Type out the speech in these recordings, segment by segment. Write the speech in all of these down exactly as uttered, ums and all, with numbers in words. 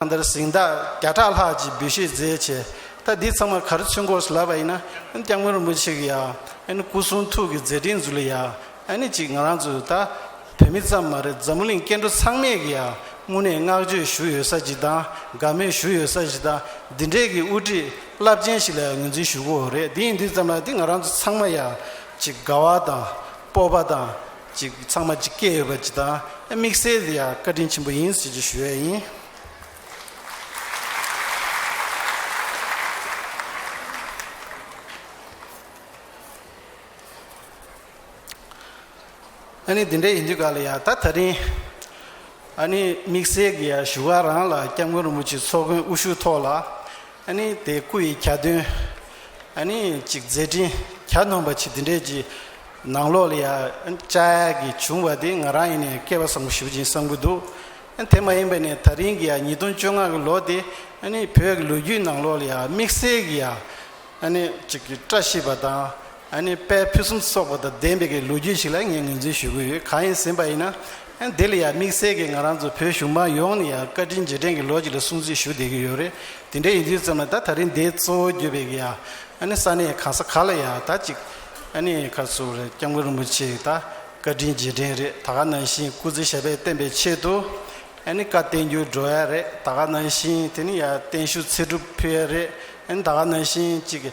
གང་ལྟར་གཟེངས་རྟགས་བརྒྱ་ཕྲག་ལྷག་ཅིག་འབུལ་བཞེས་མཛད་བྱས། ད་འདི་ཚང་མ་ག་རེ་མཚོན་གྱི་ཡོད་ལབ་པ་ཡིན་ན། སྐྱབས་མགོན་རིན་པོ་ཆེ་གི་ཡ་ཨ་ནི་སྐུ་གསུང་ཐུགས་ཀྱི་མཛད་འཕྲིན་ཚོ་ལ་ཡ་ཨ་ནི་ཅིག་ང་རང་ཚོ་ད་བོད་མི་ཙམ་མ་རེད། འཛམ་བུ་གླིང་སྐྱེ་འགྲོ་ཚང་མས་ཀྱི་ཡ་དངོས་གནས་བསྔགས་བརྗོད་ཞུ་ཡོད་ས་ཅིག་དང་། དགའ་མོས་ཞུ་ཡོད་ས་ཅིག་དང་། འདི་འདྲའི་གི་དབུ་ཁྲིད་རླབས་ཆེན་ཞིག་ལ་ངོས་འཛིན་ཞུ་གི་ཡོད་རེད། འདི་ཡིན་དུས་ཙམ་ལ་འདི་ང་རང་ཚོ་ཚང་མ་ཡ་ཅིག་དགའ་བ་དང་སྤོབས་པ་དང་ཅིག་ཚང་མ་ཅིག་སྐྱེས་ཡོད་པ་ཅིག་དང་། དམིགས་བསལ་དེ་ཡ་བཀའ་དྲིན་ཆེན་པོ་ཡིན་ཟེར་ཅིག་ཞུ་ཡ་ཡིན། ཨ་ནི་འདི་འདྲ་ཡིན་དུས་ག་ལ་ཡ་ད་ད་རིང་ཨ་ནི་དམིགས་བསལ་གྱི་ཡ་བཞུགས་སྒར་རང་ལ་སྐྱབས་མགོན་རིན་པོ་ཆེ་ཚོགས་མགོན་དབུ་བཞུགས་ཐོག་ལ་ཨ་ནི་དེ་སྐུ་ཡི་གྱ་སྟོན་ཨ་ནི་ཅིག་མཛད་འཕྲིན་གྱ་ནོམ་པ་ཅིག་འདི་འདྲས་ཀྱི་ནང་ལོགས་ལ་ཡ་བཅར་ཡ་གི་བྱུང་བ་དེ་ང་རང་ཡིན་ནའི་སྐལ་བ་བཟང་པོ་ཞེ་པོ་ཅིག་བསམ་གྱི་འདུག། དེ་མ་ཡིན་པ་ནས་ད་རིང་གི་ཡ་ཉིས་སྟོང་བཅོ་ལྔ་གི་ལོ་དེ་ཨ་ནི་བོད་ཀྱི་ལོ་རྒྱུས་ནང་ལོགས་ལ་ཡ་དམིགས་བསལ་གྱི་ཡ་ཨ་ནི་ཅིག་གི་བཀྲ་ཤིས་པ་དང་། ཨ་ནི་དཔལ་ཕུན་སུམ་ཚོགས་པ་དང་ལྡན་པའི་གི་ལོ་རྒྱུས་ཤིག་ལ་ངས་ངོས་འཛིན་ཞུ་གི་ཡོད། གང་ཡིན་ཟེར་བ་ཡིན་ན། ཨ་ནི་དེ་ལ་ཡ་དམིགས་བསལ་གྱི་ང་རང་ཚོ་བོད་གཞུང་མང་ཡོངས་ནས་ཡ་བཀའ་དྲིན་རྗེས་དྲན་གྱི་ལོ་ཅིག་ལ་སྲུང་བརྩི་ཞུ་བསྡད་ཀྱི་ཡོད་རེད། དེ་འདྲ་ཡིན་དུས་ཙམ་ལ་ད་ད་རིང་འདིའི་གཙོ་བོ་གྱུར་པའི་གི་ཡ་ཨ་ནི་ས་གནས་གང་ས་ག་ལ་ཡ་ད་ཅིག་ཨ་ནི་ག་ཚོད་རེད། སྐྱབས་མགོན་རིན་པོ་ཆེ་ད་བཀའ་དྲིན་རྗེས་དྲན་རེད། ད་ག་ནང་བཞིན་སྐུ་ཚེ་ཞབས་པད་བརྟན་པའི་ཆེད་དུ་ཨ་ནི་བཀའ་བསྟན་འགྱུར་འགྲོ་ཡ་རེད། ད་ག་ནང་བཞིན་དེ་ནི་ཡ་བརྟན་བཞུགས་ཚེ་སྒྲུབ་ཕུལ་ཡ་རེད། ཨ་ནི་ད་ག་ནང་བཞིན་ཅིག་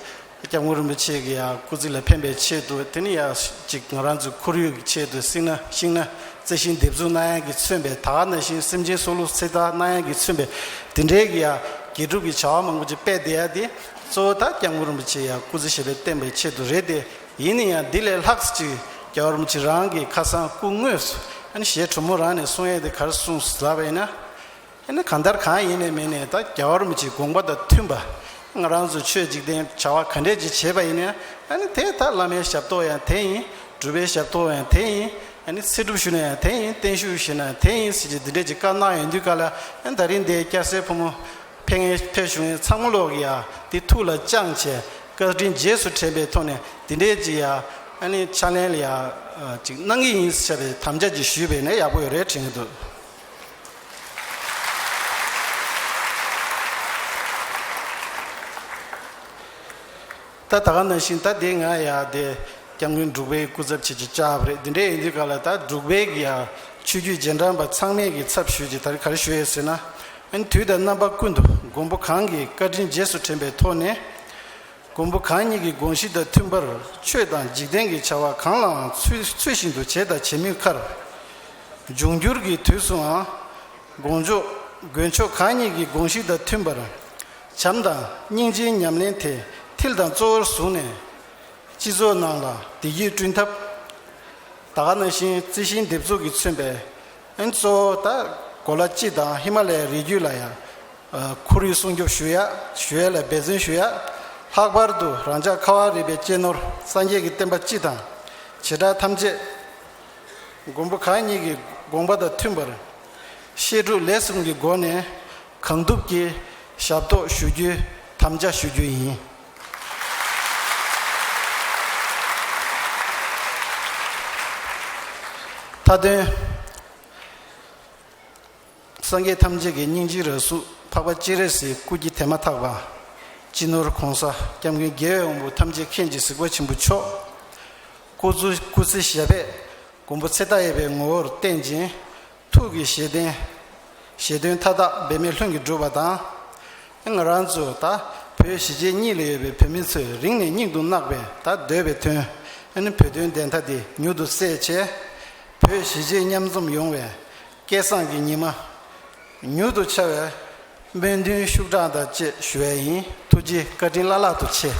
སྐྱབས་མགོན་རིན་པོ་ཆེ་གི་ཡ་སྐུ་ཚེ་ལ་ཕན་པའི་ཆེད་དུ་དེ་ནི་ཡ་ཅིག་ང་རང་ཚོའི་ཁོར་ཡུག་གི་ཆེད་དུ་སིང་ན་ཤིང་ན་རྩི་ཤིང་འདེབས་འཛུགས་གནང་ཡ་གི་མཚོན་པའི། ད་ག་ནང་བཞིན་སེམས་ཅན་སྲོག་ལུག་ཚེ་ཐར་གནང་ཡ་གི་མཚོན་པའི་དེ་འདྲའི་གི་ཡ་དགེ་སྒྲུབ་ཀྱི་བྱ་བ་མང་པོ་ཅིག་སྤེལ་བསྡད་ཡ་དེ་གཙོ་བོ་ད་སྐྱབས་མགོན་རིན་པོ་ཆེ་ཡ་སྐུ་ཚེ་ཞབས་པད་བརྟན་པའི་ཆེད་དུ་རེད་དེ། ཡིན་ན་ཡང་འདི་ལས་ལྷག་ཅིག་རྒྱལ་བ་རིན་པོ་ཆེ་རང་གི་ཁ་སང་སྐུ་དངོས་སུ་ཨ་ནི་ཞལ་དྲོན་མོ་རང་ནས་གསུང་ཡས་དེ་ག་རེ་གསུངས་ལབ་པ་ཡིན་ན། ཨ་ནི་གང་ལྟར་གང་ཡིན་ནས་མིན་ནས་ད་རྒྱལ་བ་རིན་པོ་ཆེའི་དགོངས་པ་དང་མཐུན་པ། ང་རང་ཚོ་ཆོས་འཇིག་རྟེན་བྱ་བ་ག་འདྲས་ཅིག་བྱེད་པ་ཡིན་ན་ཨ་ནི་དེ་ད་བླ་མའི་ཞབས་ཏོག་ཡང་དེ་ཡིན། སྒྲུབ་པའི་ཞབས་ཏོག་ཡང་དེ་ཡིན། ཨ་ནི་ཚེ་སྒྲུབ་ཞུ་ན་ཡང་དེ་ཡིན། བརྟན་བཞུགས་ཞུ་ན་ཡང་དེ་ཡིན་ཟེར་གྱི་འདི་འདྲས་ཅིག་བཀའ་གནང་ཡོང་དུས་ག་ལ་ཨ་ནི་ད་རིང་འདིའི་སྐྱ་སེར་ཕོ་མོ་ཕེབས་མཁན་ཕེབས་བཞུགས་མཁན་ཚང་མ་ལོག་གི་ཡ་དེ་ཐུགས་ལ་བཅངས་བྱས་བཀའ་དྲིན་རྗེས་སུ་དྲན་པའི་ཐོག་ནས་འདི་འདྲས་ཅིག་ཡ་ཨ་ནི་ཕྱག་ལེན་ལ་ཡ་ཅིག་གནང་གི་ཡིན་ཟེར་བའི་དམ་བཅའ་ཅིག་ཞུས་པས་ན་ཡག་པོ་ཡོད་རེད་དྲན་གྱི་འདུག། ད་ད་ག་ནང་བཞིན་ད་དེ་ང་ཡ་དེ་སྐྱབས་མགོན་འབྲུག་པའི་སྐུ་ཚབ་བྱེད་ཀྱི་བཅར་བ་རེད། འདི་འདྲའི་ཡིན་དུས་ག་ལ་ད་འབྲུག་པའི་གི་ཡ་ཆོས་བརྒྱུད་རྗེས་འབྲང་པ་ཚང་མས་ཀྱི་ཚབ་ཞུས་ཀྱི་ད་རེས་ག་རེ་ཞུ་ཡས་ཟེར་ན། ཨ་ནི་དུས་དང་རྣམ་པ་ཀུན་ཏུ་མགོན་པོ་གང་གི་བཀའ་དྲིན་རྗེས་སུ་དྲན་པའི་ཐོག་ནས། མགོན་པོ་གང་ཉིད་ཀྱི་དགོངས་གཞི་དང་མཐུན་པར་ཆོས་དང་འཇིག་རྟེན་གྱི་བྱ་བ་གང་ལའང་ཚུལ་ཚུལ་བཞིན་དུ་བྱས་དང་བྱེད་མུས་ཁར། འབྱུང་འགྱུར་གྱི་དུས་སུའང་དགོངས་ཕྱོགས་དཀོན་མཆོག་གང་ཉིད་ཀྱི་དགོངས་གཞི་དང་མཐུན་པར་བྱམས་དང་སྙིང་རྗེའི་ཉམས་ལེན་དེ་མཐིལ་དང་གཙོ་བོར་བཟུང་ནས། སྤྱི་ཚོགས་ནང་ལ་བདེ་སྐྱིད་བསྐྲུན་ཐབས། ད་ག་ནང་བཞིན་རྩི་ཤིང་འདེབས་འཛུགས་ཀྱི་མཚོན་པའི་ཨན་གཙོ་བོ་ད་གོ་ལ་སྤྱི་དང་ཧི་མ་ལ་ཡའི་རི་རྒྱུད་ལ་ཡང་ཁོར་ཡུག་སྲུང་སྐྱོབ་ཞུ་ཡ། ཞུ་ཡ་ལ་འབད་བརྩོན་ཞུ་ཡ། ལྷག་པར་དུ་རང་ཅག་ཁ་བ་རི་པའི་གཅེས་ནོར་སངས་རྒྱས་ཀྱི་བསྟན་པ་སྤྱི་དང་བྱེ་བྲག་ཐམས་ཅད་མགོན་པོ་གང་ཉིད་ཀྱི་དགོངས་པ་དང་མཐུན་པར་བཤད་སྒྲུབ་ལས་གསུམ་གྱི་སྒོ་ནས་གང་ཐུབ་ཀྱིས་ཞབས་ཏོག་ཞུ་རྒྱུའི་དམ་བཅའ་ཞུ་རྒྱུ་ཡིན། མཐའ་དོན། སངས་རྒྱས་ཐམས་ཅད་ཀྱི་སྙིང་རྗེའི་རབ་གཟུགས་འཕགས་པ་སྤྱན་རས་གཟིགས་སྐུ་སྐྱེ་དེ་མ་ཐག་པ། སྤྱི་ནོར་༸གོང་ས་༸སྐྱབས་མགོན་རྒྱལ་བའི་དབང་པོ་ཐམས་ཅད་མཁྱེན་ཅིང་གཟིགས་པ་ཆེན་པོ་མཆོག། སྐུ་གཟུགས་སྐུ་ཚེ་ཞབས་པད་མགོན་པོ་ཚེ་མཐའ་ཡས་པའི་ངོ་བོར་བརྟན་ཅིང་། ཐུགས་ཀྱི་བཞེད་དོན། བཞེད་དོན་མཐའ་དག་འབད་མེད་ལྷུན་གྱིས་གྲུབ་པ་དང་། ང་རང་ཚོ་ད་བོད་གཞིས་བྱེས་གཉིས་ལ་ཡོད་པའི་བོད་མི་ཚོས་རིང་ནས་སྙིང་དུ་བརྣག་པའི་ད་འདོད་པའི་དོན། ཨ་ནི་བོད་དོན་བདེན་མཐའ་དེ་མྱུར་དུ་གསལ་བྱས། བོད་གཞིས་བྱེས་མཉམ་འཛོམས་ཡོང་བའི་སྐལ་བཟང་གི་ཉི་མ་མྱུར་དུ་འཆར་བའི་སྨོན་འདུན་ཤུགས་དྲག་དང་བཅས་ཞུ་བ་ཡིན། ཐུགས་རྗེ་བཀའ་དྲིན་བླ་ལྷག་ཏུ་ཆེ།